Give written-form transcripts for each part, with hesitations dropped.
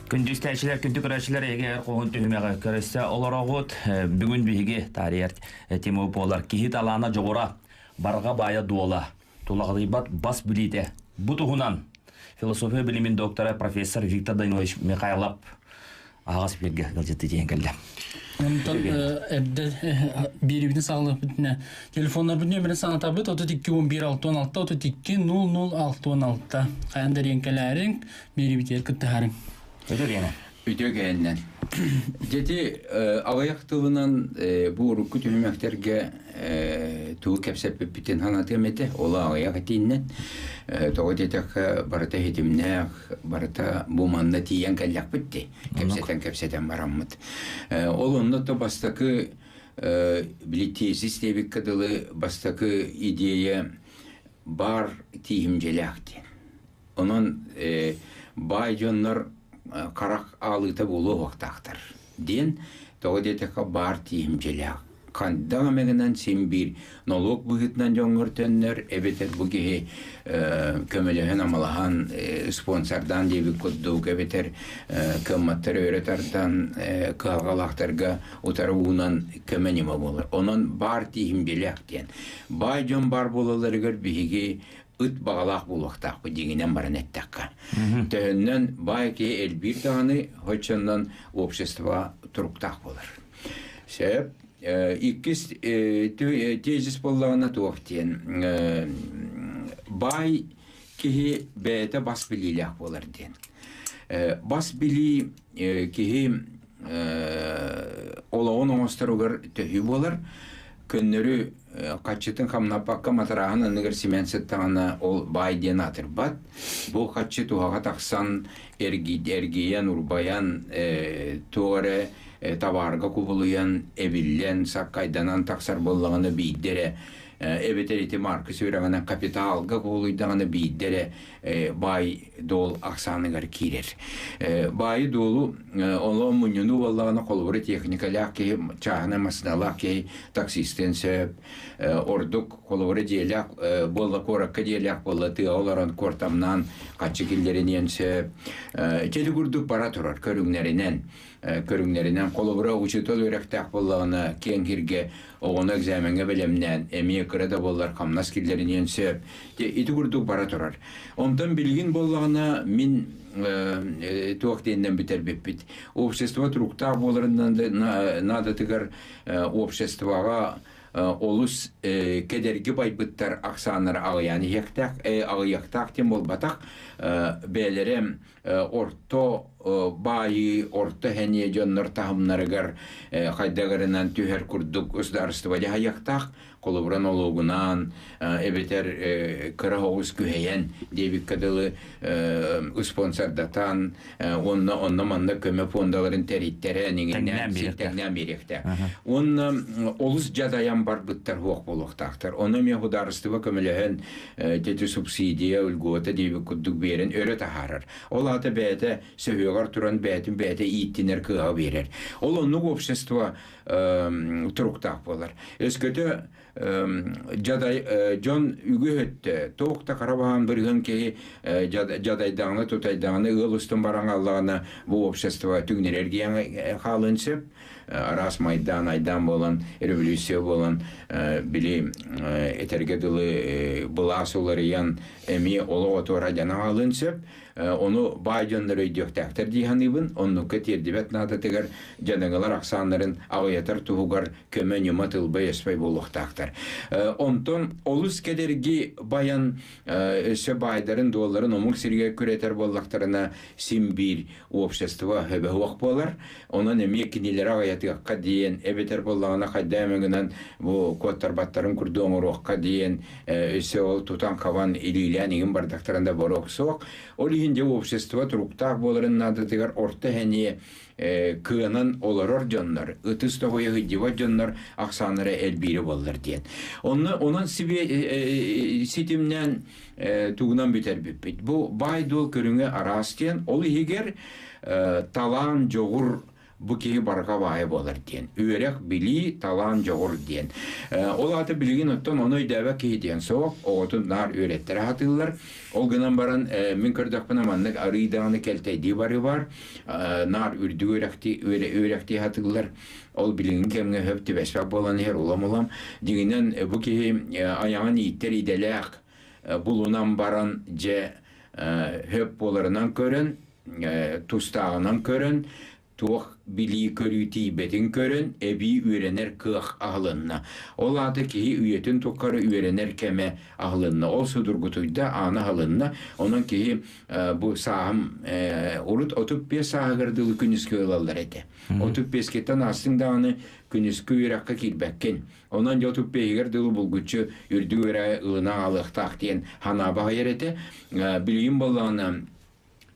Күндүстээчилэр, күндү көрөөччүлэр эһиги хоһун түһүмэҕи көрөсө олороҕут. Бүгүн биһиги таарыйар тема буолар киһи талаана дьоҕура, барҕа баайа дуола, тулаҕалыйбат бас билиитэ. Бу туһунан философия билимин доктора профессор Виктор Данилович Михайлов аһаҕас эфиргэ ыалдьытты тиийэн кэллэ. Онтон эрдэ биэрибитин саҕалыахпытына телефоннарбыт нөмерин санатабыт 32 11 66 32 00 66 хайан да диэн кэлээриҥ биэрибитигэр кыттыһарыҥ. Өтө диэнэ. Үтүө кээннэн. Дьэти аҕыйах тылынан бу урукку түһүмэхтэргэ тугу кэпсэппиппитин санатыам этэ. Ол аҕыйах этииннэн. Тоҕо диэтэххэ барыта иһитимнээх, барыта бу манна тиийэн кэллэхпит дии. Кэпсэтэн-кэпсэтэн бараммыт. Ол онно то бастакы били тезис диэбиккэ дылы бастакы идея баар тииһимдьэлээх диэн. Онон баай дьоннор харах аалыыта буолуо уохтаахтар диэн тоҕо диэтэххэ баар тииһимдьэлээх. Хандаҕ эмэ гынан син биир нолуок быһыытынан дьоҥҥор төннөр эбэтэр бу киһи көмөлөһөн-амалаһан спонсордаан диэбит курдук эбэтэр кыамматтары өрө тардан кыһалҕалаахтарга утары уунан көмө ньыма буолар. Онон баар тииһимдьэлээх диэн. Баай дьон баар буолалларыгар биһиги ыт баҕалаах буолуохтаахпыт дьиҥинэн баран эттэххэ. Төһөннөн баай киһи элбиир даҕаны, оччонон общество туруктаах буолар. Сөп. Иккис тезис буоллаҕына туох диэн баай киһи бэйэтэ бас билиилээх буолар диэн. Бас билии киһи олоҕун оҥосторугар төһүү буолар. Көннөрү хаччытын хамнаппакка матарааһын анныгар симэн сыттаҕына ол баай диэн аатырбат. Бу хаччы туһаҕа тахсан эргийэн, урбайан, туох эрэ табаарга кубулуйан, эбиллэн, саккайданан тахсар буоллаҕына биирдэ эрэ эбэтэр ити Маркс үөрэҕинэн капиталга кубулуйдаҕына биирдэ эрэ баай дуол ахсааныгар киирэр. Баайы-дуолу олоо мунньунуу буоллаҕына холобура техникалаах киһи, чааһынай массыыналаах киһи таксистыан сөп. Ордук холобура дьиэлээх буолла куоракка дьиэлээх буолла тыаҕа олорон куортамнаан хаччы киллэриниэн сөп. Ити курдук бара турар көрүҥнэринэн көрүҥнэринэн холобура учуутал үөрэхтээх буоллаҕына киэҥ сиргэ оҕону экзамеҥҥа бэлэмнээн эмиэ кыра да буоллар хамнас киллэриниэн сөп. Ити курдук бара турар. Онтон билигин буоллаҕына мин туох диэннэн бүтэрбиппит. Общество туруктаах буоларын наадатыгар обществоҕа олус кэдэрги байбыттар ахсааннара аҕыйаан иһиэхтээх, аҕыйахтаах диэн буолбатах, бэйэлэрэ орто баайыы, орто сэниэ дьоннор таһымнарыгар хайдах түһэр курдук государство дьаһайыахтаах, холобура нолуогунаан эбэтэр кыра оҕус күһэйэн диэбиккэ дылы спонсордатан уонна онно манна көмө фондаларын тэрийтэрэн иҥиннээн тэҥнээн биэриэхтээх. Уонна олус дьадайан барбыттар суох буолуохтаахтар. Ону эмиэ судаарыстыба көмөлөһөн дети субсидия, льгота диэбит курдук биэрэн өрө таһаарар. Ол аата бэйэтэ сөһүөҕэр туран бэйэтин бэйэтэ ииттинэр кыаҕы биэрэр. Ол оннук общество туруктаах буолар. Өскөтө дьадай дьон үгүс өттө туох да хара баһаан бырыһын киһи дьадайдаҕына тутайдаҕына ыал устун баран хааллаҕына бу общество түҥнэрэр хаалыан сөп араас майдаан айдаан буолан революция буолан били этэргэ дылы былаас уларыйан эмиэ олох отуора дьана хаалыан сөп Ону баай дьоннор өйдүөхтээхтэр дии саныыбын. Оннукка тиэрдибэт наадатыгар дьадаҥылар ахсааннарын аҕыйатар туһугар көмө-ньыма тылбай-өспөй буолуохтаахтар. Онтон олус кэдэрги байан өссө баайдарын, дуолларын омук сиригэр күрэтэр буоллахтарына син биир общество хөбөһуох буолар. Онон эмиэ кинилэри аҕыйатыахха диэн, эбэтэр буоллаҕына хайдах эмэ гынан бу куоттарбаттарын курдук оҥоруохха диэн өссө ол тутан-хабан илиилээн игин бардахтарын да боруок суох. Ол иһин дьэ общество туруктаах буоларын наадатыгар орто эһэниэ кыанан олорор дьоннор, ытыс тоҕуйа сылдьыбат дьоннор ахсааннара элбиирэ буоллар диэн. Онно онон себе ситимнээн тугунан бүтэрбиппит. Бу баай-дуол көрүҥэ араас диэн, ол иһигэр талаан, дьоҕур бу киһи барҕа баайа буолар диэн. Үөрэх, билии, талаан, дьоҕур диэн. Ол аата билигин оттон ону өйдөөбөт киһи диэн суох, оҕотун наар үөрэттэрэ сатыыллар. Ол гынан баран мин көрдөхпүнэ маннык арыый даҕаны кэлтэйдии барыы бар, наар үрдүк үөрэхтии сатыыллар. Ол билиҥҥи кэмҥэ сөп түбэспэт буолан иһэр улам-улам. Дьиҥинэн бу киһи айаҕын ииттэр идэлээх булунан баран дьэ хөп буоларынан көрөн, тустааҕынан көрөн, туох билии-көрүү тиийбэтин көрөн, эбии үөрэнэр кыах аһылынна. Ол аата киһи үйэтин тухары үөрэнэр кэмэ аһылынна. Ол судургутуйда, аана аһылынна. Онон киһи бу сааһым урут 35 сааһыгар дылы күнүскү ылаллар этэ. 35-киттэн аастыҥ даҕаны күнүскү үөрэххэ киирбэккин. Онон дьэ 35-игэр дылы булгуччу үрдүк үөрэҕи ылына аалыахтаах диэн санаа баһыйар этэ. Билигин буоллаҕына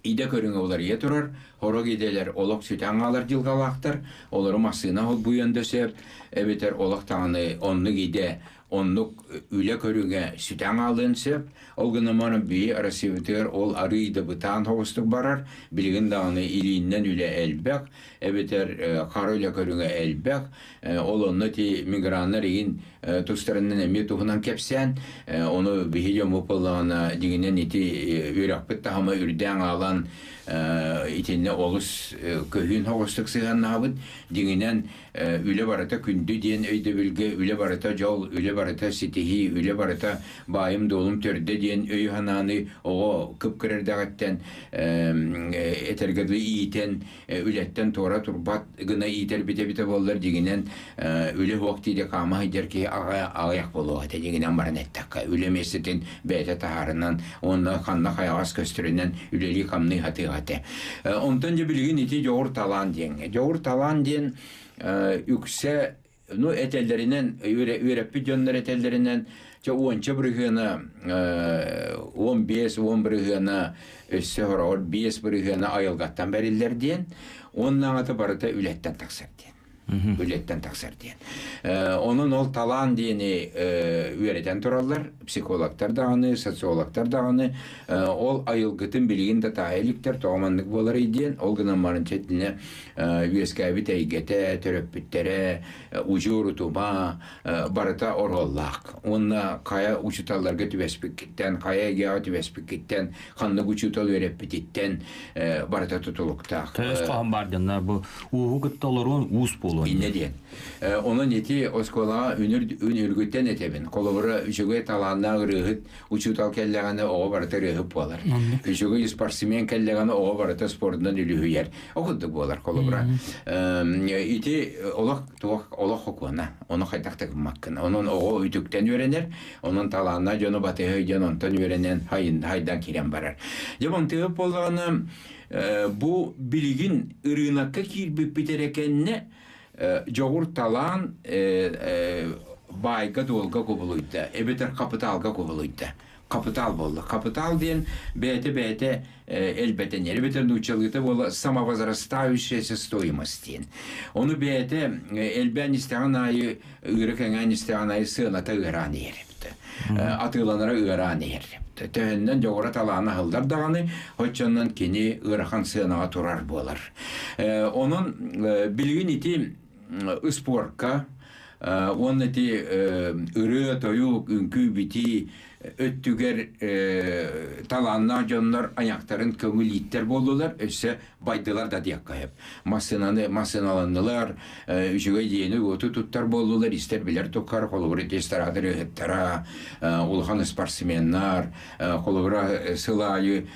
идэ көрүҥэ уларыйа турар, сорох идэлэр олох сүтэн хаалар дьылҕалаахтар, олору массыына холбуйан да сөп, эбэтэр олох даҕаны оннук идэ, оннук үлэ көрүҥэ сүтэн хаалыан сөп. Ол гынан баран биһи Россиябытыгар ол арыый да бытаан соҕустук барар, билигин даҕаны илииннэн үлэ элбэх, эбэтэр хара үлэ көрүҥэ элбэх, ол онно ити миграннар игин тустарынан эмиэ туһунан кэпсээн, ону биһи дьоммут буоллаҕына дьиҥинэн ити үөрэхпит таһыма үрдээн аалан итиннэ олус көһүүн соҕустук сыһыаннаабыт. Дьиҥинэн үлэ барыта күндү диэн өйдөбүлгэ үлэ барыта дьол, үлэ барыта ситиһии, үлэ барыта баайым-дуолум төрдө диэн өйү-санааны оҕо кып-кыра эрдэҕиттэн этэргэ дылы иитэн үлэттэн туора турбат гына иитэрбит эбитэ буоллар дьиҥинэн үлэ суох диирэ хаама сылдьар киһи аҕыйах буолуох этэ дьиҥинэн баран эттэххэ үлэ миэстэтин бэйэтэ таһаарынан уонна ханна хайаҕас көстөрүнэн үлэлии-хамныы сатыах этэ. Онтон дьэ билигин ити дьоҕур талаан диэҥҥэ. Дьоҕур талаан диэн үксэ ну этэллэринэн үөрэппит дьоннор этэллэринэн чэ уонча бырыһыана 15 уон бырыһыана өссө хороҕор 5 бырыһыана айылҕаттан бэриллэр диэн уоннааҕыта барыта үлэттэн тахсар диэн үлэттэн тахсар диэн онон ол талаан диэни үөрэтэн тураллар психологтар даҕаны социологтар даҕаны ол айылгытын билигин да таайа иликтэр тоҕо маннык буоларый диэн ол гынан баран чэтинэ үөскээбит эйгэтэ, төрөппүттэрэ, удьуор утума барыта оруоллаах. Уонна хайа учууталларга түбэспиккиттэн, хайа эйгэҕэ түбэспиккиттэн, ханнык учуутал үөрэппититтэн барыта тутулуктаах. Төс хоһон бар дьоннор бу ууһу кытта олоруон уус буолуон. Иннэ диэн. Онон ити оскуолаҕа үнүргүттэн этэбин. Холобура, үчүгэй талааннаах ырыаһыт Учуутал кэллэҕинэ оҕо барыта ырыаһыт буолар. Үчүгэй спортсмен кэллэҕинэ оҕо барыта спордунан үлүһүйэр. Ол курдук буолар холобура. Ити олох туох олох хокуона. Ону хайдах да гыммаккын. Онон оҕо үтүктэн үөрэнэр, онон талааннаах дьону батыһа өйдөөн онтон үөрэнэн хайдан киирэн барар. Дьэ онтуйуп буоллаҕына бу билигин ырыынакка киирбиппит эрэ кэннэ дьоҕур талаан баайга-дуолга кубулуйда, эбэтэр хапытаалга кубулуйда. Хапытаал буолла. Хапытаал диэн бэйэтэ-бэйэтэ элбэтэнэр, эбэтэр нууччалыыта буола самовозрастающаяся стоимость диэн. Ону бэйэтэ элбээн истэҕин аайы, ыыра кэҥээн истэҕин аайы сыаната ыараан иһэр эбит. Атыыланара ыараан иһэр. Төһөннөн дьоҕура талаана аһыллар даҕаны, оччонон кини ыарахан сыанаҕа турар буолар. Онон билигин ити ыспорка уонна ити ырыа-тойук, үҥкүү-битии өттүгэр талааннаах дьоннор айахтарын көҥүл ииттэр буоллулар, өссө байдылар да диэххэ сөп. Массыынаны массыыналаннылар, үчүгэй дьиэни-уоту туттар буоллулар, истэр-билэр туххар, холобура эстрадар ырыаһыттара, улахан спортсменнар, холобура сыл аайы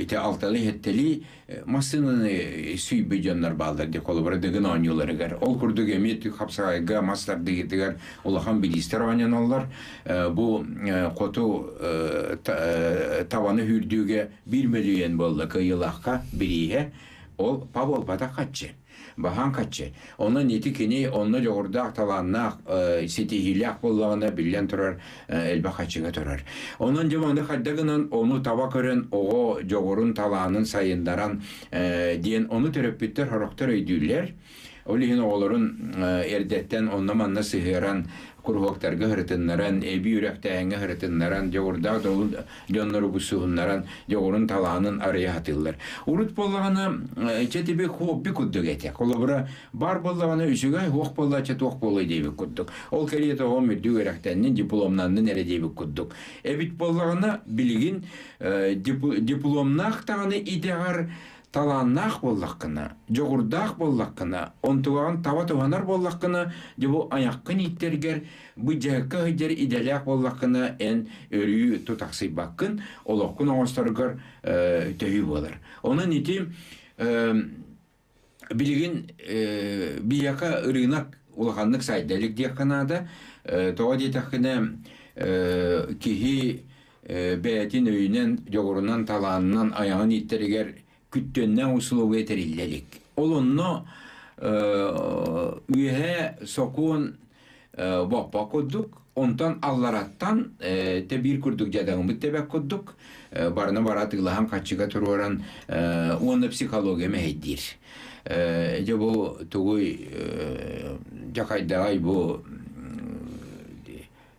ити алталыы-сэттэлии массыынаны сүүйбүт дьоннор бааллар дии холобура Дыгын оонньууларыгар. Ол курдук эмиэ хапсаҕайга мас тардыһыытыгар улахан бириистэр оонньоноллор. Бу хоту табаны сүүрдүүгэ 1 мөлүйүөн буолла кыайыылаахха бирииһэ. Ол па буолбатах хаччы. Баһаан хаччы. Онон ити кини онно дьоҕурдаах, талааннаах, ситиһиилээх буоллаҕына, биллэн турар, элбэх хаччыга турар. Онон дьэ маны хайда гынан ону таба көрөн оҕо дьоҕурун, талаанын сайыннаран диэн ону төрөппүттэр сорохтор өйдүүллэр. Ол иһин оҕолорун эрдэттэн онно-манна сыһыаран, куруһуоктарга ырытыннаран, эбии үрэхтээһиҥҥэ ырытыннаран, дьоҕурдаах дьоннору бусуһуннаран, дьоҕурун талаанын арыйа сатыыллар. Урут буоллаҕына, чэ тиби хобби курдук этэ. Холобура, бар буоллаҕына үчүгэй, хуох буолла, чэ туох буолуой диэбит курдук. Ол кэриэтэ оҕом үрдүк үөрэхтэннин, дипломнаннын эрэ диэбит курдук. Эбит буоллаҕына, билигин дипломнаах даҕаны идэҕэр талааннаах буоллаххына, дьоҕурдаах буоллаххына, онтугаҕын таба туһанар буоллаххына, дьэ бу айаххын ииттэргэр, бу дьаһыкка сылдьар идэлээх буоллаххына, эн өрүү тутахсыйбаккын, олоххун оҥосторгор төһүү буолар. Онон ити билигин биһиэхэ ырыынак улаханнык сайда илик диэххэ наада. Тоҕо диэтэххинэ, киһи бэйэтин өйүнэн, дьоҕурунан, талаанынан айаҕын ииттэригэр күттүөннээх усулуобуйа тэриллэ илик. Ол онно үөһэ сокуон боппо курдук, онтон аллараттан тэбиир курдук дьадаҥымыт тэбэк курдук барыны бара атыылаһан хаччыга туруоран уонна психология мэһэйдиир. Дьэ бу тугуй дьакайдаҕай бу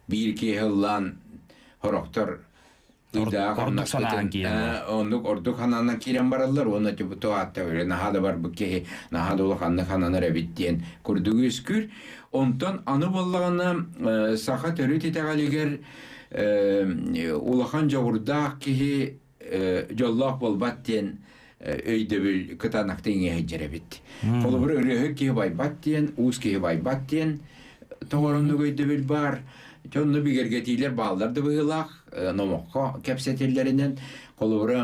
биир киэһэ ыллаан сорохтор Ордук санаан киирэн оннук ордук санаанан киирэн бараллар уонна типа туһаатта наһаа да барбыт киһи наһаа да улаханнык сананар эбит диэн курдук үөскүүр. Онтон аны буоллаҕына саха төрүт итэҕэлигэр улахан дьоҕурдаах киһи дьоллоох буолбат диэн өйдөбүл кытаанахтык иҥэ сылдьар эбит. Холобур, ырыаһыт киһи байбат диэн, уус киһи байбат диэн тоҕороннук өйдөбүл баар. Дьонно бигэргэтиилэр бааллар да быһыылаах, номоххо кэпсэтиллэринэн, холобура,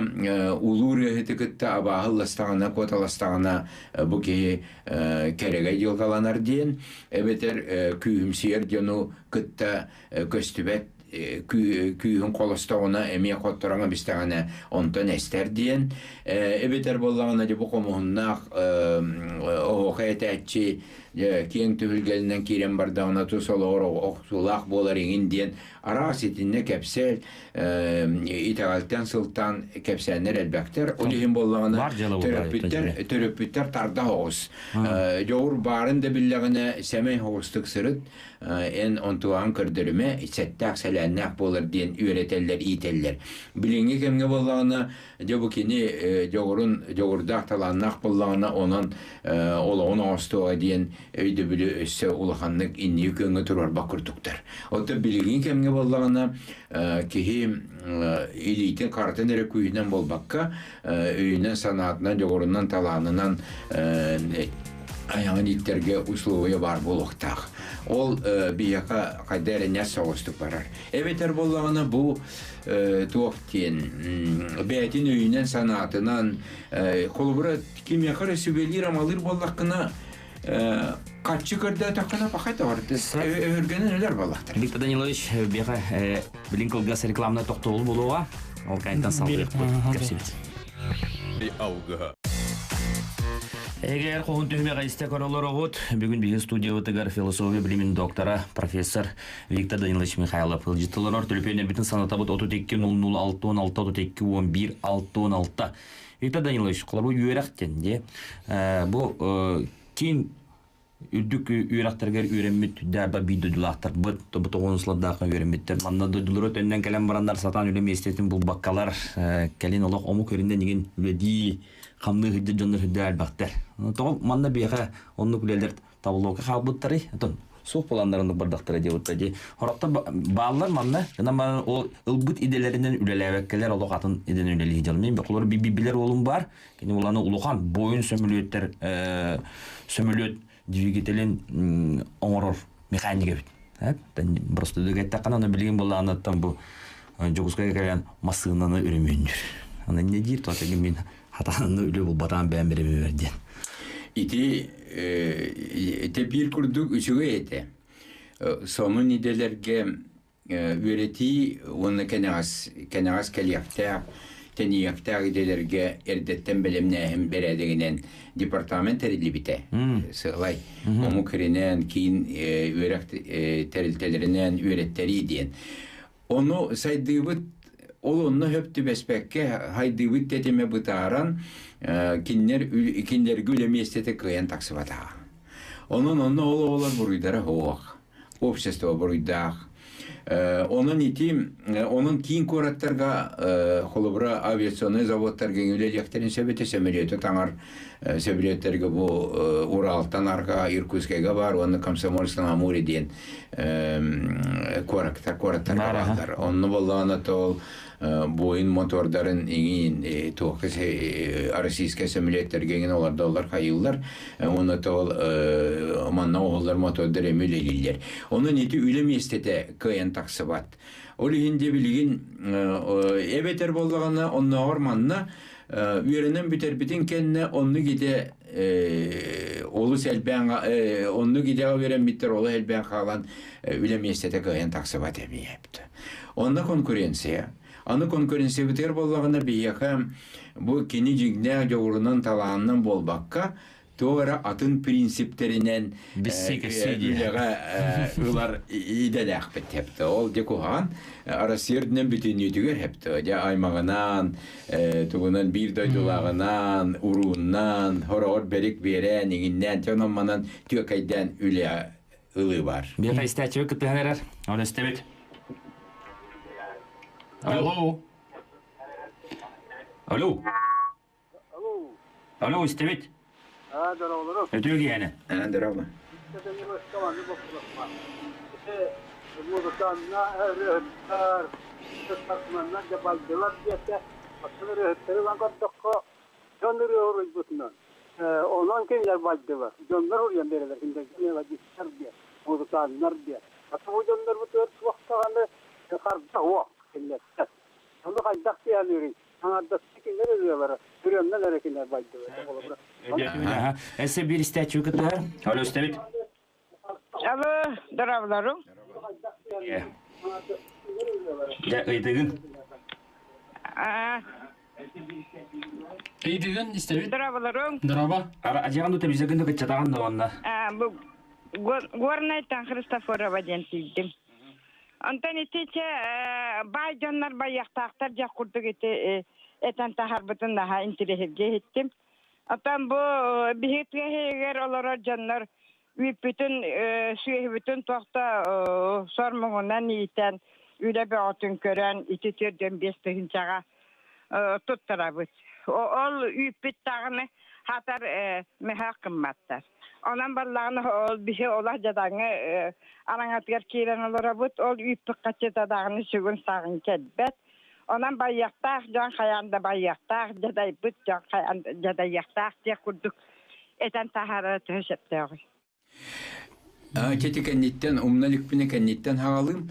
улуу ырыаһыты кытта абааһы ылластаҕына, куоталастаҕына бу киһи кэрэгэй дьылҕаланар диэн, эбэтэр күүһүмсүйэр дьону кытта көстүбэт күүһүн холостоҕуна эмиэ хотторон эбистэҕинэ онтон эстэр диэн эбэтэр буоллаҕына дьэ бу хомуһуннаах оһуохай этээччи киэҥ түһүлгэлинэн киирэн бардаҕына тус олоҕор охсуулаах буолар иҥин диэн араас итиннэ кэпсэл итэҕэлтэн сылтаан кэпсээннэр элбэхтэр. Ол иһин буоллаҕына төрөппүттэр төрөппүттэр тарда оҕус. Дьоҕур баарын да биллэҕинэ сэмэй оҕустук сырыт эн онтугаҕын көрдөрүмэ, сэттээх сэлээннээх буолар диэн үөрэтэллэр, иитэллэр. Билиҥҥи кэмҥэ буоллаҕына, дьэ бу кини дьоҕурун, дьоҕурдаах, талааннаах буоллаҕына, онон олоҕун оҥостуоҕа диэн өйдөбүлү өссө улаханнык инники күөҥҥэ туруорбат курдуктар. Оттон билиҥҥи кэмҥэ буоллаҕына, киһи илиитин харытын эрэ күүһүнэн буолбакка, өйүнэн, санаатынан, дьоҕурунан, талаанынан айаҕын ииттэргэ условия баар буолуохтаах. Ол биһиэхэ хайда эрэ нэс соҕустук барар. Эбэтэр буоллаҕына бу туох диэн бэйэтин өйүнэн санаатынан холобура кимиэхэ эрэ сүбэлиир-амалыыр буоллаххына хаччы көрдөөтөххүнэ пахай тоҕор өһүргэнэн өлөр буоллахтар. Виктор Данилович биэхэ билин кылгас рекламна тохтобул буолуоҕа. Ол кайнтан салгыахпыт кэпсибит. Алгыһа. Эгер хоһун түһүмэҕэ истэ көрөлөр Бүгүн биһи студиябытыгар философия билимин доктора, профессор Виктор Данилович Михайлов ыалдьыттылар. Төлөпүөннэрбитин санатабыт 32 00 66 32 11 66. Виктор Данилович, холобур үөрэхтэн де бу киин үрдүк үөрэхтэригэр үөрэммит дьаарба биир дойдулаахтарбыт бу тоҕуон сыллардаахха үөрэммиттэр манна дойдулары төннөн кэлэн бараннар сатаан үлэ миэстэтин булбаккалар кэлин олох омук өрүнэн игин үлэдии хамныы сылдьар дьоннор сүрдээх элбэхтэр тоҕо манна биэхэ оннук үлэлэр табыллыбакка хаалбыттарый отон суох буоланнар оннук бардахтара диэбиттэр дии Хорохтор бааллар манна гынан баран ол ылбыт идэлэринэн үлэлээбэккэлэр олох атын идэни үлэлии дьон мин олор билэр уолум баар Кини уланы улахан буойун сөмөлүөттэр сөмөлүөт двигателин оҥорор механик эбит. Просто эттэххинэ аны билигин былаанаттан бу Дьокуускайга кэлэн массыынаны өрөмүөннүүр. Аны не диир то мин хатаанны үлэ булбатаан бэйэм беремибэр диэн. Ити ити биир курдук үчүгэй этэ. Сонун идэлэргэ үөрэтии уонна кэнэҕэс кэнэҕэс кэлиэхтээх, тэнийиэхтээх идэлэргэ эрдэттэн бэлэмнээһин бэрээдэгинэн департамент тэриллибитэ. Сыалай омук иринэн, киин үөрэх тэрилтэлэринэн үөрэттэрии диэн. Ону сайдыыбыт ол онно хөп түбэспэккэ хайдыыбыт тэтимэ бытааран кинилэр кинилэргэ үлэ миэстэтэ кыайан тахсыбатаҕа. Онон онно ол оҕолор буруйдара суох. Общество буруйдаах. Онон ити онон киин куораттарга холобура авиационнай заводтарга үлэлиэхтэрин сөп этэ сөмөлүөтү таҥар сөмөлүөттэргэ бу Уралтан арҕаа Иркутскайга баар уонна Комсомольск-на-Амуре диэн куораттар куораттарга бааллар. Онно буоллаҕына то ол буойун мотордарын иҥин туохха российскай сөмөлүөттэргэ иҥин олордоллор хайыыллар уонна то ол манна оһоллор мотордар эми үлэлииллэр. Онон ити үлэ миэстэтэ кыайан тахсыбат. Ол иһин де билигин эбэтэр буоллаҕына оннооҕор манна үөрэнэн бүтэрбитин кэннэ оннук идэ олус элбээн оннук идэҕэ үөрэммиттэр олус элбээн хаалан үлэ миэстэтэ кыайан тахсыбат эмиэ эбит. Онно конкуренция. Аны конкуренциябытыгар буоллаҕына биһиэхэ бу кини дьиҥнээх дьоҕурунан талаанынан буолбакка туох эрэ атын принциптэринэн үлэҕэ ылар идэлээхпит хэптэ. Ол дьэ куһаҕан Россия үрдүнэн бүтүннүүтүгэр хэптэ. Дьэ аймаҕынаан, тугунан биир дойдулааҕынаан, урууннаан, хороҕор бэрик биэрэн, иҥиннээн, дьон манан түөкэйдээн үлэ ылыы бар. Биэхэ истээччиби кыттыһан эрэр. Ол истэбит. Алло. Алло. Алло, истэбит. Өтүү киһини. Здорово. Онон кинилэр байдылар. Дьоннор уруйан берелер. Мелодистар диye, музыканнар диye. Аты бу дьоннор бу түөр туохтаҕаны харда уох кинилэртэн. Ону хайдах диэн аҥардастыы кинилэр ырыалара ырыаннан эрэ кинилэр байдылар. Эссе биир истээччи кыттыһар. Алло, истэбит. Алло, здравларым. Дьэ, ыйдыгын. Ыйдыгын истэбит. Здравларым. Здорово. Ажаҕан дута бизэгин да кыччатаҕын да онна. Бу Горнайтан Христофорова диэн тиийдим. Онтон итичэ баай дьоннор байыахтаахтар дьэх курдук ити этэн таһарбытын наһаа интириэһиргэ иһиттим. Оттон бу биһи тыаһыгар олорор дьоннор үүппүтүн сүөһүбүтүн туохта сор муҥунан иитэн үлэ бөҕөтүн көрөн ити төрдөн биэс тыһыынчаҕа туттарабыт. Ол үүппүт даҕаны хатар мөһөөх гымматтар. Онон баллаҕына ол биһи олох дьадаҥы араҥатыгар киирэн олоробут. Ол үүппүт хаччыта даҕаны сүгүн саҕын кэлбэт. Онон байыахтаах дьон хайаан да байыахтаах, дьадайбыт дьон хайаан дьадайыахтаах диэх курдук этэн таһаарара төһө сөптөөҕүй? Ити кэнниттэн умна иликпинэ кэнниттэн хаалыым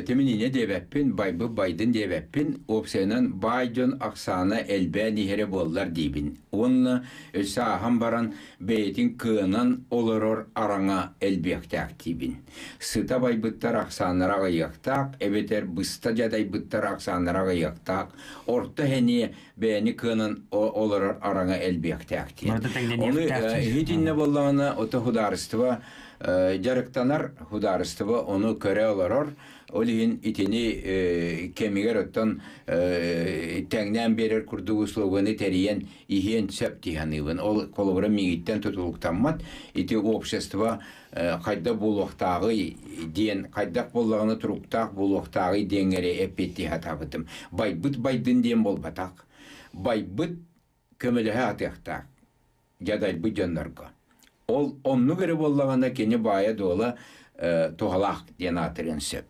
тимин инэ диэбэппин байбыт байдын диэбэппин уопсайынан баай дьон ахсаана элбээн иһэрэ буоллар диибин уонна өссө ааһан баран бэйэтин кыанан олорор араҥа элбиэхтээх диибин сыта байбыттар ахсааннара аҕыйыахтаах эбэтэр быста дьадайбыттар ахсааннара аҕыйыахтаах орто сэниэ бэйэни кыанан олорор араҥа элбиэхтээх диэн. Ону иһитиннэ буоллаҕына, ото судаарыстыба дьарыктанар, судаарыстыба ону көрө олорор. Ол иһин итини кэмигэр оттон тэҥнээн биэрэр курдук услуганы тэрийэн иһиэн сөп дии саныыбын. Ол холобура миигиттэн тутулуктаммат. Ити общество хайдах буолуохтааҕый диэн, хайдах буоллаҕына туруктаах буолуохтааҕый диэҥҥэри эппиэттии сатаабытым. Байбыт байдын диэн буолбатах. Байбыт көмөлөһө атыахтаах дьадайбыт дьоннорго. Ол оннук эрэ буоллаҕына кини баайа-дуола туһалаах диэн аатырыан сөп.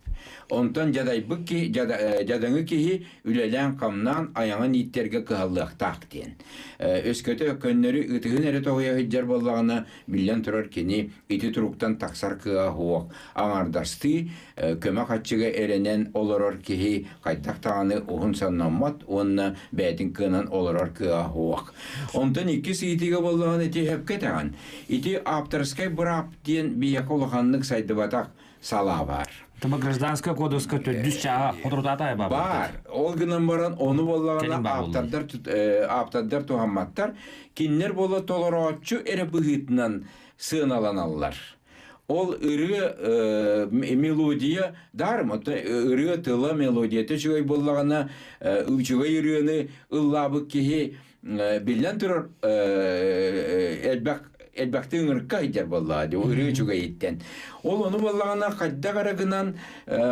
Онтон дьадайбыт киһи, дьадаҥы киһи үлэлээн-хамнаан айаҕын ииттэргэ кыһаллыахтаах диэн. Өскөтө көннөрү ытыһын эрэ тоһуйа сылдьар буоллаҕына, биллэн турар кини ити туруктан тахсар кыаҕа суох. Аҥардастыы көмө хаччыга эрэнэн олорор киһи хайдах даҕаны уһун саннаммат уонна бэйэтин кыанан олорор кыаҕа суох. Онтон иккис ыйытыыга буоллаҕына ити сөпкө этэҕин. Ити авторскай быраап диэн биһиэхэ улаханнык сайдыбатах салаа баар. Тыма гражданская кодекска төрдүс чааһа хоторутаата баар. Баар. Ол гынан баран ону буоллаҕына ааптардар ааптардар туһамматтар. Кинилэр буола толорооччу эрэ быһыытынан сыаналаналлар. Ол ырыа мелодия дарым ырыа тыла мелодията үчүгэй буоллаҕына үчүгэй ырыаны ыллаабыт киһи биллэн турар элбэх. Элбэхтик ыҥырыкка сылдьар буоллаҕа дии, ырыа үчүгэйиттэн. Ол ону буоллаҕына хайдах эрэ гынан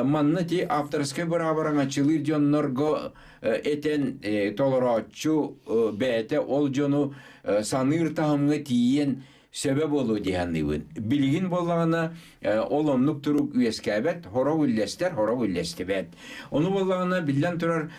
манна ти авторскай быраабараҥаччылыыр дьоннорго этэн толорооччу бэйэтэ ол дьону саныыр таһымҥа тиийэн сөбө буолуо дии саныыбын. Билигин буоллаҕына ол оннук турук үөскээбэт, сорох үллэстэр, сорох үллэстибэт. Ону буоллаҕына биллэн турар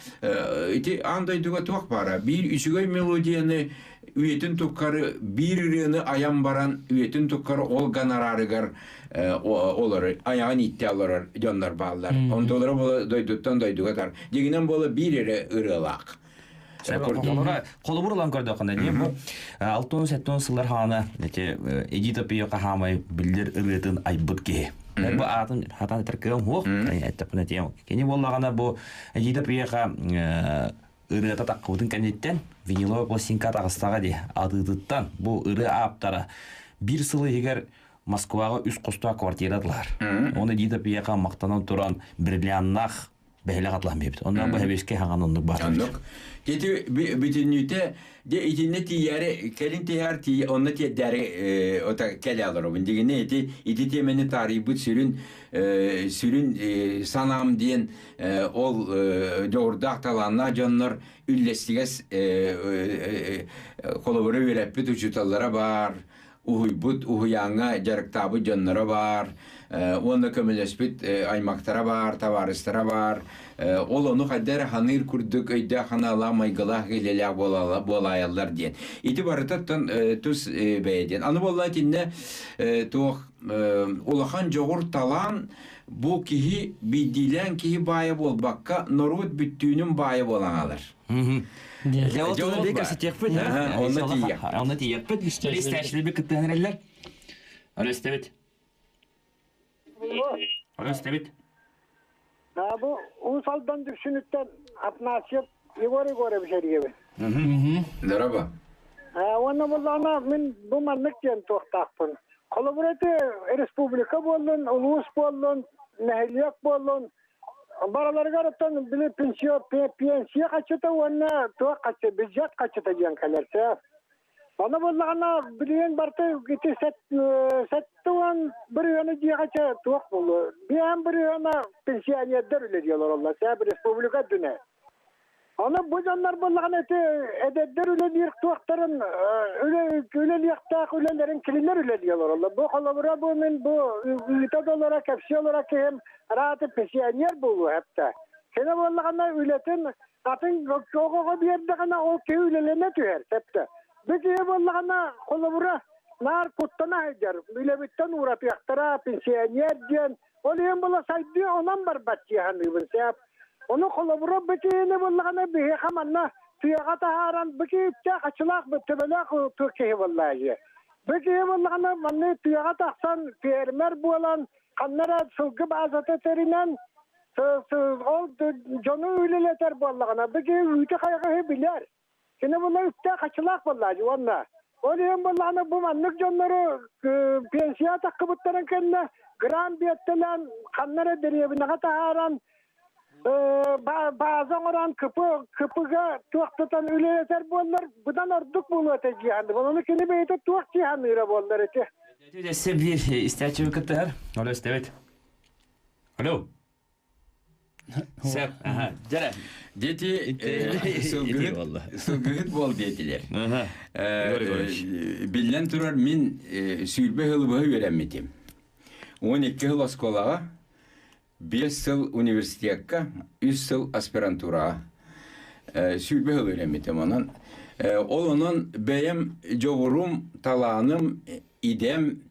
ити аан дойдуга туох баара биир үчүгэй мелодияны үйэтин тухары биир ырыаны айан баран үйэтин тухары ол гонорарыгар олорор айаҕын ииттэ олорор дьоннор бааллар. Онтулара буола дойдуттан дойдуга тар. Дьиҥинэн буола биир эрэ ырыалаах. Холобур ылан көрдөххүнэ дии бу 6-7 сыллар хаана эти Эдита Пио хаамай биллэр ырыатын айбыт киһи. Бу аатын хатан этэр кыам хуох эттэппинэ тиэм. Кини буоллаҕына бу Эдита Пиоха ырыата таххыбытын кэнниттэн виниловая пластинка таҕыстаҕа дии атыытыттан бу ырыа ааптара биир сыл иһигэр Москваҕа үс хостоох квартира атылаһар. Оны Эдита Пиоха махтанан туран бриллианнаах бэһилэх атлаһан биэбит. Онно бу хэбиэскэ хаҥан оннук баар. Оннук. Ити бүтүннүүтэ де итиннэ тиийээри кэлин тиһэр тиий онно тиэрдээри ота кэлэ олоробун. Дигини ити ити тиэмэни таарыйбыт сүрүн сүрүн санаам диэн ол дьоҕурдаах талааннаах дьоннор үллэстигэс холобуру үөрэппит учууталлара баар уһуйбут уһуйааҥҥа дьарыктаабыт дьонноро баар, уонна көмөлөспүт аймактара баар, табаарыстара баар. Ол ону хайда эрэ ханыыр курдук өйдөөх ханаалаах майгылаах илэлээх буолаайаллар диэн. Ити барытыттан тус бэйэ диэн. Аны буолла итиннэ туох улахан дьоҕур талаан бу киһи биирдиилээн киһи баайа буолбакка норуот бүттүүнүн баайа буолан хаалар. Дьэ, ол тула бик кэпсэтиэхпит. Онно тиийиэхпит. Онно тиийиэхпит. Истээчилэрбит кыттыһан эрэллэр. Alo истэбит. Alo истэбит. Бу Уус Алдан Дүпсүнүттэн Афанасьев Егор Егорович эрийэбин. Здорово. Уонна буллаҕына мин бу маннык диэн туохтаахпын. Холобур ити республика буоллун, улуус буоллун, нэһилиэк буоллун, Бараларыгар оттон били пенсия, пенсия хаччыта уонна туох хаччы, бюджет хаччыта диэн кэлэр сөп. Ону буллаҕына билигин барыта ити 70 бырыһыаны дьиэҕэ туох буолуо. Биэһэн бырыһыана пенсионердар үлэлии олороллор сөп республика үрдүнэн. Ону бу дьоннор буоллаҕына ити эдэрдэр үлэлиир туохтарын үлэлиэхтээх үлэлэрин кинилэр үлэлии олороллор. Бу холобура бу мин бу ыыта да олоро, кэпсии олоро киһим арааты пенсионер буолуо эптэ. Кини буоллаҕына үлэтин атын оҕоҕо биэрдэҕинэ ол киһи үлэлэнэ түһэр сөптө. Бу киһи буоллаҕына холобура наар куттана сылдьар үлэбиттэн ууратыахтара пенсионер диэн Ол иһин була сайдыы онон барбат дии саныыбын сөп. Ону холобура бу киһини буллаҕына биһиэхэ манна тыаҕа таһааран бу киһи үптээх аччылаах төбөлөөх киһи буоллаа дии. Бу киһи буоллаҕына манна тыаҕа тахсан фермер буолан ханна эрэ сылгы баазата тэринэн ол дьону үлэлэтэр буоллаҕына бу киһи үүтү хайҕаһы билэр. Кини була үптээх хаччылаах буоллаа дии уонна ол иһин буоллаҕына бу маннык дьоннору пенсия таххыбыттарын кэннэ грант биэртэлээн ханна эрэ дэриэбинэҕэ таһааран бааза оҥорон кыпы кыпыга туох тутан үлэлэтэр буоллар быдан ордук буолуо этэ дии саныыбын. Ону кини бэйэтэ туох дии саныыра буоллар ити. Өссө биир истээччи кыттыһар. Алло, истэбит. Алло. Сөп. Дьэрэ. Дети сылгыһыт буол диэтилэр. Биллэн турар мин сүүрбэ сыл быһа үөрэммитим. 12 сыл оскуолаҕа, 5 сыл университекка, 3 сыл аспирантураҕа. 20 сыл үөрэммитим онон. Ол онон бэйэм дьоҕурум, талааным, идэм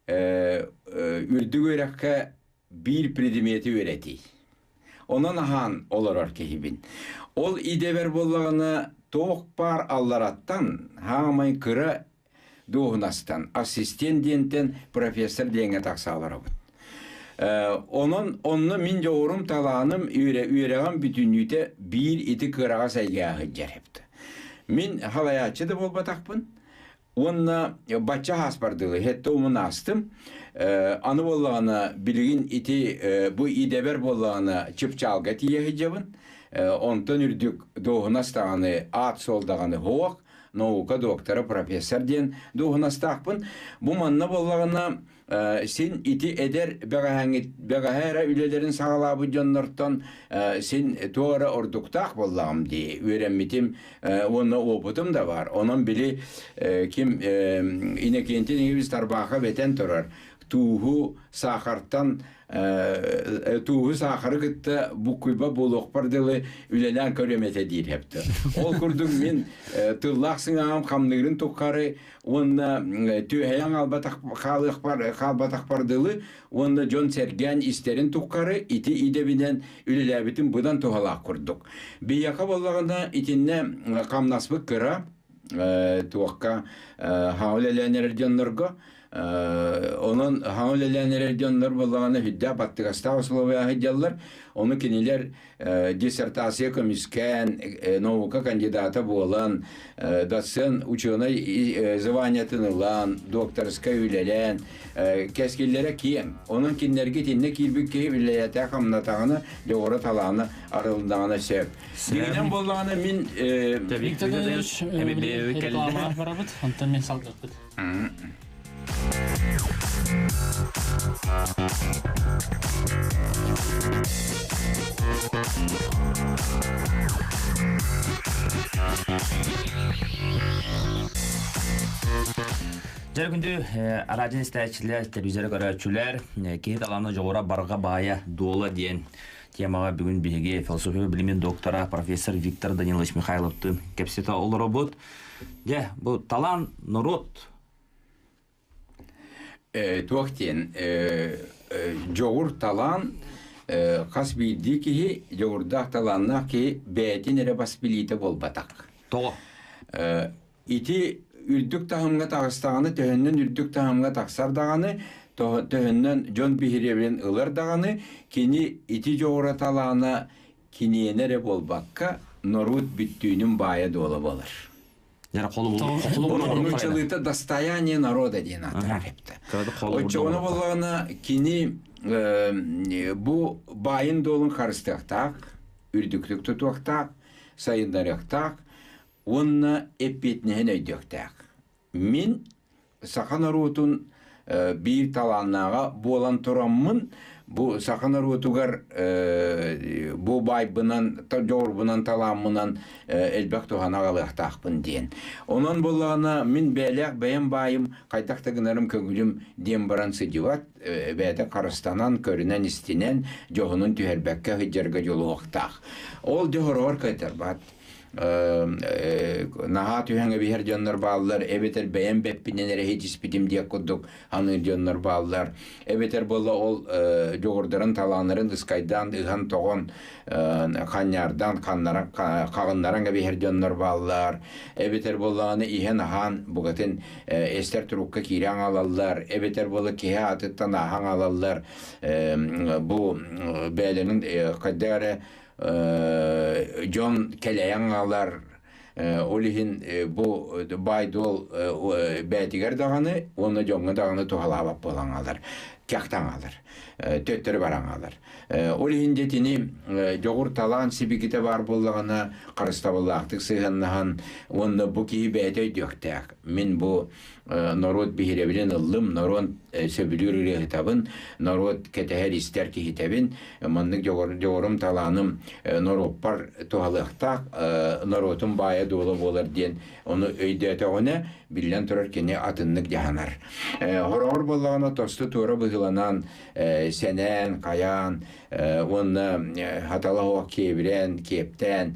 үрдүк үөрэххэ биир предмети үөрэтии. Онон аһаан олорор киһибин. Ол идэбэр буоллаҕына туох баар аллараттан хаамай кыра дуоһунастан ассистент диэнтэн профессор диэҥҥэ тахса олоробут. Онон онно мин дьоҕурум талааным үөрэҕим бүтүннүүтэ биир ити кыраҕас эйгэҕэ сылдьар эбит. Мин халайааччы да буолбатахпын, Уонна бачча хааспардылы хетте умун аастым. Аны буоллаҕына билигин ити бу идэбэр буоллаҕына чыпчаалга тиийэ сылдьабын. Онтон үрдүк дуоһунас даҕаны, аат-суол даҕаны суох. наука доктора, профессор диэн дуоһунастаахпын. Бу манна буоллаҕына син ити эдэр бэҕэһээ эрэ үлэлэрин саҕалаабыт дьоннортон син туох эрэ ордуктаах буоллаҕым дии үөрэммитим уонна опытым да бар. Онон били ким Иннокентий Никитич Тарбахов этэн турар тууһу саахартан тууһу саахары кытта буккуйба буолуохпар дылы үлэлээн көрүөм этэ диир хэптэ. Ол курдук мин тыллаах сыҥааҕым хамныырын туххары уонна түөһэйэн хаалыахпар хаалбатахпар дылы уонна дьон сэргээн истэрин туххары ити идэбинэн үлэлээбитим быдан туһалаах курдук. Биһиэхэ буоллаҕына итиннэ хамнаспыт кыра туохха хаҥа үлэлээн эрэр дьоннорго онон хаҥа үлэлээн эрэр дьоннор буоллаҕына үрдээх баттыгастаах условия сылдьаллар. Ону кинилэр диссертация көмүскээн, наука кандидата буолан, доцент ученый званиятын ылан, докторскай үлэлээн, кэскиллэрэ киэҥ. Онон кинилэргэ итиннэ киирбит киһи үлэлээтэ хамнатаҕына, дьоҕура талаана арылыннаҕына сөп. Дигинэн буоллаҕына мин Виктор Данилович реклама барабыт, онтон мен салгыппыт. Дьэ күндү араадьын истээччилэр, телевизоры көрөөччүлэр, киһи талаана дьоҕура барҕа баайа дуола диэн темаҕа бүгүн биһиги философия билимин доктора профессор Виктор Данилович Михайловтыын кэпсэтэ олоробут. Дьэ, бу талаан норуот Туох диэн дьоҕур талаан хас биирдии киһи дьоҕурдаах талааннаах киһи бэйэтин эрэ бас билиитэ буолбатах. Тоҕо? Ити үрдүк таһымҥа таҕыстаҕына төһөннөн үрдүк таһымҥа тахсар даҕаны төһөннөн дьон биһирэбилин ылар даҕаны кини ити дьоҕура талаана киниэнэ эрэ буолбакка норуот бүттүүнүн баайа дуола буолар. Нууччалыыта достояние народа диэн ааттанар эбит. Оччоҕуна буоллаҕына кини бу баайын дуолун харыстыахтаах, үрдүктүк тутуохтаах, сайыннарыахтаах уонна эппиэтинэһин өйдүөхтээх. Мин саха норуотун биир талааннааҕа буолан тураммын, бу саха норуотугар бу баайбынан, дьоҕурбунан, талааммынан элбэх туһаны аҕалыахтаахпын диэн. Онон буоллаҕына мин бэйэлээх бэйэм баайым хайдах да гынарым көҥүлүм диэн баран сылдьыбат, бэйэтэ харыстанан, көрүнэн-истинэн, дьоһунун түһэрбэккэ сылдьарга дьулуһуохтаах. Ол дьоһороҕор кыайтарбат. Наһаа түһэн эбиһэр дьоннор бааллар, эбэтэр бэйэм бэппинэн эрэ иһитиспитим диэх курдук аныыр дьоннор бааллар, эбэтэр буолла ол дьоҕурдарын талааннарын ыскайдаан ыһан-тоҕон ханньаардаан ханнаран хаҕыннаран эбиһэр дьоннор бааллар, эбэтэр буоллаҕына иһэн-аһаан букатын эстэр турукка киирэн аҕалаллар, эбэтэр буолла киһи аатыттан ааһан аҕалаллар, бу бэйэлэрин хайдах эрэ дьон кэлэйэн аҕалар. Ол иһин бу баай-дуол бэйэтигэр даҕаны уонна дьоҥҥо даҕаны туһалаабат буолан аҕалар, кэхтэн аҕалар, төттөрү баран аҕалар. Ол иһин дьэтини дьоҕур талаан сибикитэ баар буоллаҕына харыстабыллаахтык сыһыаннаһан уонна бу киһи бэйэтэ өйдүөхтээх. Мин бу норуот биһирэбилин ыллым, норуот сөбүлүүр ырыаһытабын, норуот кэтэһэр истэр киһитэбин, маннык дьоҕурум талааным норуоппар туһалыахтаах, норуотум баайа-дуола буолар диэн ону өйдөөтөҕүнэ, биллэн турар кини атыннык дьаһанар. Хороҕор буоллаҕына тосту туора быһыыланан, сэнээн, хайаан уонна хатала оһох киэбирээн, киэптээн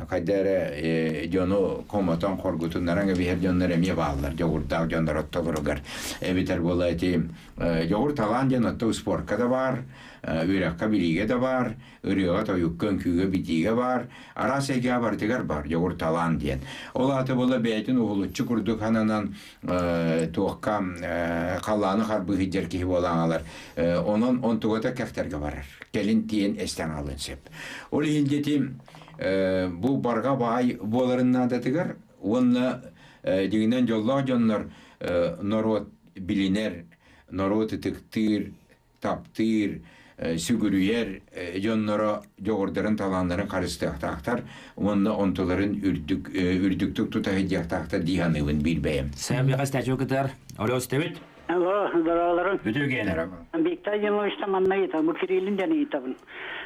хайда эрэ дьону хомотон хоргутуннаран эбиһэр дьоннор эмиэ бааллар дьоҕурдаах дьоннор оттолоругар эбитэр буола ити дьоҕур талаан диэн отто спортка да баар үөрэххэ билиигэ да баар ырыаҕа тойукка үҥкүүгэ битиигэ баар араас эйгэҕэ барытыгар баар дьоҕур талаан диэн ол аата буола бэйэтин уһулуччу курдук хананан туохха халлааны харбыы сылдьар киһи буолан алар онон онтугата кэхтэргэ барар кэлин тиийэн эстэн хаалыан сөп ол иһин дьэтим бу барҕа баай буоларын наадатыгар уонна дьиҥинэн дьоллоох дьоннор норуот билинэр, норуот ытыктыыр, таптыыр, Сүгүрүйэр дьонноро дьоҕурдарын талааннарын харыстыахтаахтар уонна онтуларын үрдүк үрдүктүк тута сылдьыахтаахтар дии саныыбын биир бэйэм. Сэм бэҕэс тәчү кытар. Алло, истэбит? Алло, здороваларым. Үтүө Виктор Егоровичтан манна ыйытабын, бу Кириллин диэн ыйытабын.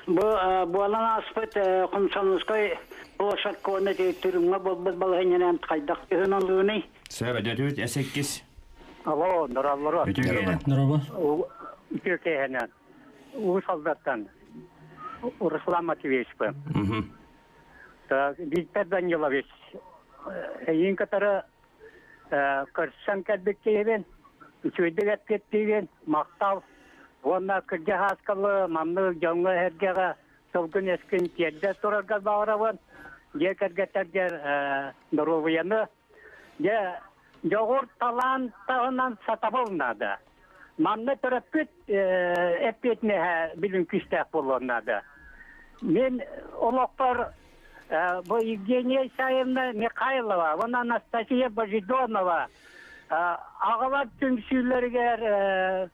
Бу буолан ааспыт Комсомольскай площадь куонна түрүҥҥэ буолбут балаһынньанан хайдах түһүн олууный? Сөп, өдөтүбүт S8. Алло, здоровалары. Үтүө Здорово. Үтүө киэһэнэн. Уус Алдаттан Руслан Матвеевичпын. Виктор Данилович, эйиин кытары көрсөн кэлбит киһибин, үчүгэйдик эппиэттиигин, махтал. Уонна кырдьа ааскалы маннык дьоҥҥо-сэргэҕэ сылгын эскин тиэрдэ тураргар баҕарабын. Дьиэ кэргэттэргэр доруобуйаны. Дьэ, дьоҕур талаан таһынан сатабыл наада. Манна төрөппүт эппиэтинэһэ билин күүстээх буолуон наада. Мин олохпор бу Евгения Исаевна Михайлова уонна Анастасия Божедонова аҕалар түмсүүлэригэр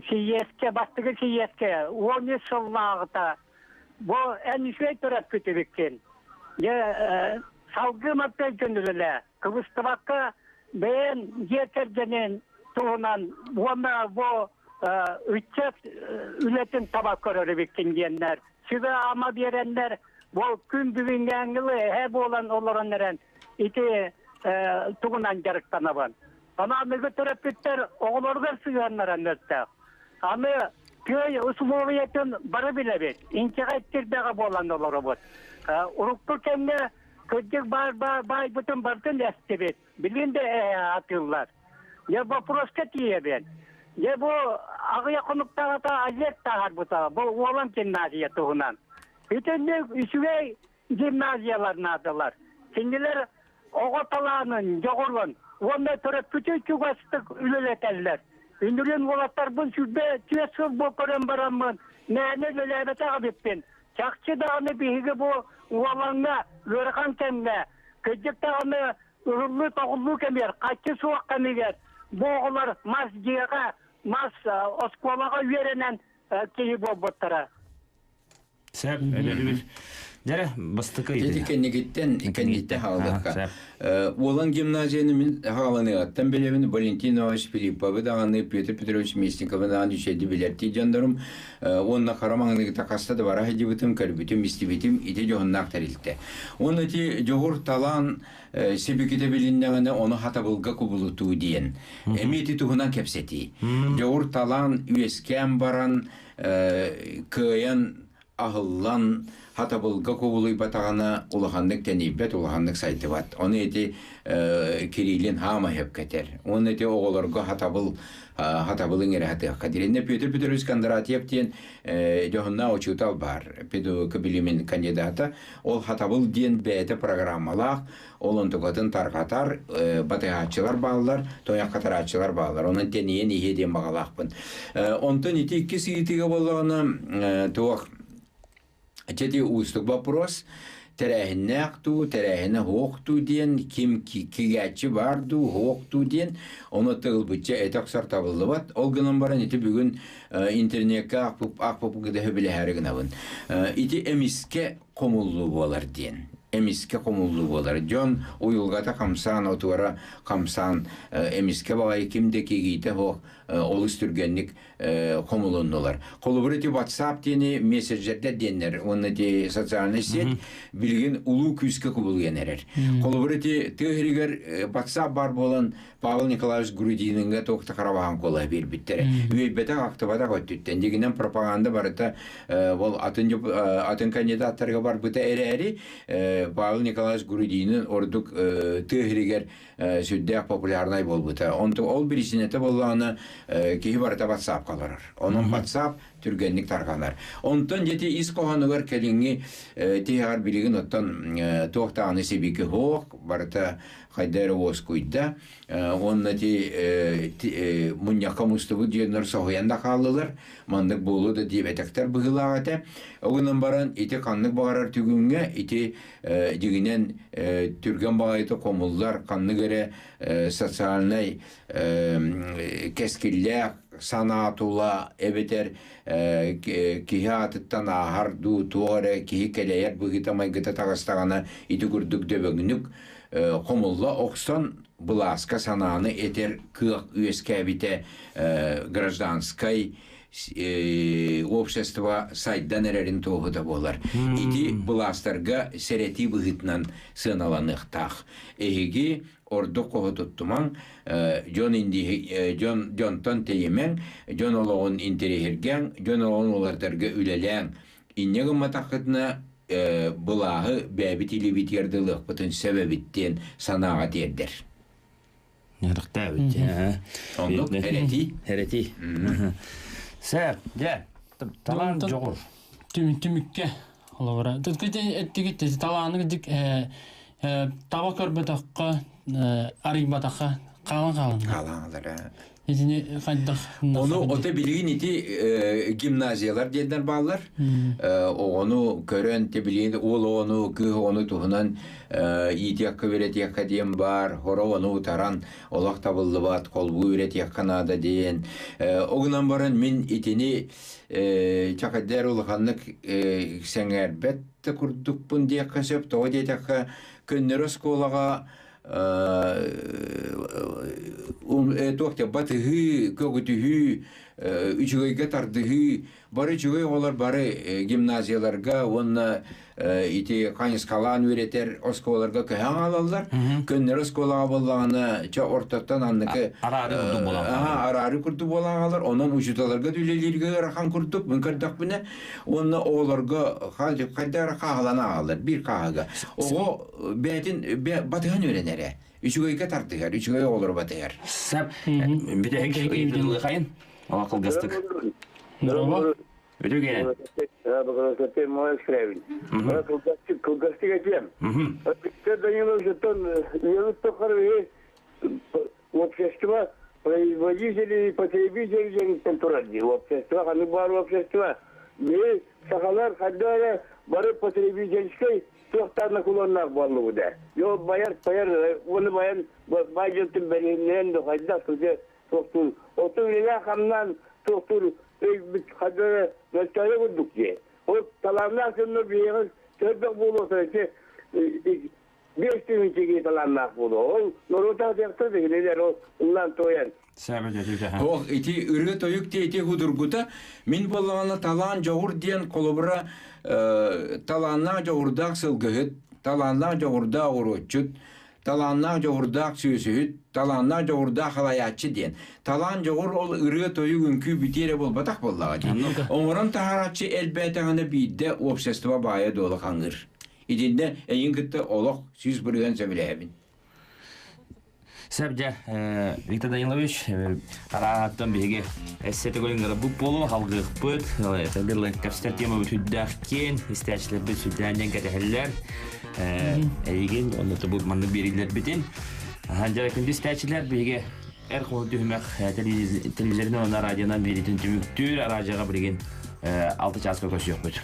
сийиэскэ, бастакы сийиэскэ 13 сыллааҕыта бу эн үчүгэй төрөппүт эбиккин. Дьэ, салгыы маппай көнүлэлээ. Кыбыстыбакка бэйэн дьиэ кэргэнин туһунан уонна бу ыччат үлэтин таба көрөр эбиккин диэннэр сүбэ-ама биэрэннэр бу күн бүгүҥҥээҥҥи эһэ буолан олорон эрэн ити тугунан дьарыктанабын. Аны аныгы төрөппүттэр оҕолоругар сыһыаннара мөлтөх. Аны тыа усулуобуйатын бары билэбит. Инчэҕэй тирбэҕэ буолан олоробут. Урукку кэмҥэ кырдьык баар баайбытын барытын эстибит. Билигин да атыыллар. Дьэ вопроска тиийэбин. Дьэ бу аҕыйах хонуктааҕыта Олег таһаарбыта бу уолан гимназия туһунан. Итинник үчүгэй гимназиялар наадалар. Кинилэр оҕо талаанын, дьоҕурун уонна төрөппүтү чугастык үлэлэтэллэр. Үнүрүүн уолаттарбын 24 сыл бу көрөн бараммын, мээнэ үлэлээбэтэх эбиппин. Чахчы даҕаны биһиги бу уолаҥҥа ыарахан кэмҥэ, кырдьык даҕаны ыһыллыы-тоҕуллуу кэмигэр, хаччы суох кэмигэр бу оҕолор мас дьиэҕэ, мас оскуолаҕа үөрэнэн киһи буолбуттара. Сөп, өлөрүбүт. Дьэрэ, бастакы Ити кэнникиттэн кэнниттэн хааллахха. Уолан гимназияны мин хааланыгаттан билэбин Валентин Иванович Филипповы даҕаны Петр Петрович Местниковы даҕаны үчүгэйди билэртии дьоннорум уонна хара маҥныгыта хаста да бара сылдьыбытым, көрбүтүм, истибитим ити дьоһуннаах тэрилтэ. Уонна ити дьоҕур талаан сибикитэ билиннэҕинэ ону хатабылга кубулутуу диэн. Эмиэ ити туһунан кэпсэтии. Дьоҕур талаан үөскээн баран кыайан аһыллан хатабылга кубулуйбатаҕына улаханнык тэнийбэт, улаханнык сайдыбат. Ону ити Кириллин хаама кэтэр. Уонна ити оҕолорго хатабыл хатабылын эрэ хатыахха диир. Петр Петрович Кондратьев диэн дьоһуннаах учуутал баар, педагогика билимин кандидата. Ол хатабыл диэн бэйэтэ программалаах, Ол онтукатын тарҕатар, батыһааччылар бааллар, тойон хатарааччылар бааллар. Онон тэнийэн иһиэ диэн баҕалаахпын. Онтон ити иккис ыйытыыга буоллаҕына, туох ити уустук вопрос тэрээһиннээх дуу, тэрээһинэ суох дуу диэн, ким кигээччи баар дуу, суох дуу диэн, ону тылбычча этэ охсор табыллыбат. Ол гынан баран ити бүгүн интернеккэ аахпыппыт билэһээри гынабын. Ити эмискэ хомуллуу буолар диэн. Эмискэ хомуллуу буолар. Дьон уйулҕата хамсаан, отуора хамсаан, эмискэ баҕайы ким да кигиитэ суох олус түргэнник хомулуннулар. Холобур ити WhatsApp диэни мессенджердэр диэннэр уонна ити социальный сеть билигин улуу күүскэ кубулуйан эрэр. Холобур ити тыа сиригэр WhatsApp бар буолан Павел Николаевич Грудининга туох да харабаһан куолаһы биэрбиттэрэ. Үөйбэтэх, актыбатах өттүттэн. Дигинэн пропаганда барыта ол атын атын кандидаттарга барбыта эрээри Павел Николаевич Грудинин ордук тыа сиригэр сүрдээх популярнай буолбута. Онту ол биричиинэтэ буоллаҕына киһи барыта WhatsApp-ка олорор. Онон WhatsApp түргэнник тарҕанар. Онтон дьэти ис хоһоонугар кэлиҥҥи тиһэҕэр билигин оттон туох даҕаны сибики суох, барыта хайда эрэ уоскуйда уонна ити мунньахха мустубут дьоннор соһуйан да хааллылар маннык буолуо да диэбэтэхтэр быһыылаах этэ ол гынан баран ити ханнык баҕарар түгүҥҥэ ити дьиҥинэн түргэн баҕайыта хомуллар ханнык эрэ социальнай кэскиллээх санаа тула эбэтэр киһи аатыттан ааһар дуу, туох эрэ киһи кэлэйэр быһыыта-майгыта таҕыстаҕына ити курдук дөбөҥнүк хомулла охсон былааска санааны этэр кыах үөскээбитэ гражданскай общество сайдан эрэрин туоһута буолар. Ити былаастарга сэрэтии быһыытынан сыаналаныахтаах. Эһиги ордук хоһу туттумаҥ, дьон дьон дьонтон тэйимэҥ, дьон олоҕун интэриэһиргээҥ, дьон олоҕун уларытарга үлэлээҥ. Инньэ гымматаххытына былааһы бэйэбит илиибитигэр да ылыахпытын сөп эбит диэн санааҕа тиэрдэр. Ярыктаабыт. Оннук эрэтии. Эрэтии. Сэр, дьэ, талаан дьоҕур. Түмүккэ олобура. Эттигит талааны дик таба көрбөтөххө, арыйбатахха хаалан хаалан. Хаалан Итини хайдах Ону ото билигин ити гимназиялар диэннэр бааллар. Оҕону көрөн те билигин уол оҕону, кыыс оҕону туһунан иитиэххэ үөрэтиэххэ диэн баар, хоро ону утаран олох табыллыбат, холбуу үөрэтиэххэ наада диэн. Ол гынан баран мин итини чакайдаар улаханнык сэҥээрбэт да курдукпун диэххэ сөп. Тоҕо диэтэххэ, көннөрү оскуолаҕа туох диэн батыһыы, көҕүтүһүү, үчүгэйгэ тардыһыы бары үчүгэй оҕолор бары гимназияларга уонна ити хайысхалаан үөрэтэр оскуолаларга көһөн хаалаллар. Көннөрү оскуолаҕа буоллаҕына, чэ ортоттон анныкы араары курдук буолан араары курдук буолан хаалар. Онон учууталларга да үлэлииргэ ыарахан курдук мин көрдөхпүнэ уонна оҕолорго хайдах эрэ хааһылана аҕалар биир хааһыга. Оҕо бэйэтин батыһан үөрэнэрэ. Үчүгэйгэ тардыһар, үчүгэй оҕолору батыһар. Сап бүтэһик ыйытыылыхайын Ола кылгастык. Здорово. Үтүгэн. Кылгастык этиэм. Виктор Данилович оттон үйэбит тухары общество производители и потребители диэниттэн турар дии. Общество, ханнык баар общество. Биһи сахалар хайда эрэ бары потребительскай туохтаах кулоннаах буоллубут ээ. Йо байар байар уону баян бай дьонтун бэриһиннэрэн да хайдах сылдьа туохтуур. Оту үлэлээх хамнаан туохтуур өйбүт хайда эрэ мөлтөөрө курдук дии. Ол талааннаах дьоннор биһиэхэ төрбөх буолуохтара ити биэс тыһыынча талааннаах буолуо. Ол норуотаах дьахтар да ол ыллаан туойан. Ох, ити ырыа-тойук ити худургута мин буоллаҕына талаан дьоҕур диэн холобура талааннаах дьоҕурдаах сылгыһыт, талааннаах дьоҕурдаах оҕуруотчут, талааннаах дьоҕурдаах сүөсүһүт, талааннаах дьоҕурдаах халайааччы диэн. Талаан дьоҕур ол ырыа-тойук үҥкүү бүтүө эрэ буолбатах буоллаҕа дии. Оҥорон таһаарааччы элбээтэҕинэ биирдэ общество баайа-дуола хаҥыыр. Итиннэ эйин кытта олох 100% сөбүлэһэбин. Сөп дьэ, Виктор Данилович, арааһаттан биһиги эссе төгүлүн бу болу халгыахпыт, кэпсэтэр тема сүрдээх киэн, истээччилэрбит сүрдээн диэн кэтэһэллэр. Эйигин, онно бу маннык биэриилэрбитин. Дьэ, күндү истээччилэр, биһиги эр хоһу түһүмэх телевизорынан уонна радионан биэритин түмүктүүр, араадьыйаҕа билигин 6 чааска көрсүөхпүт.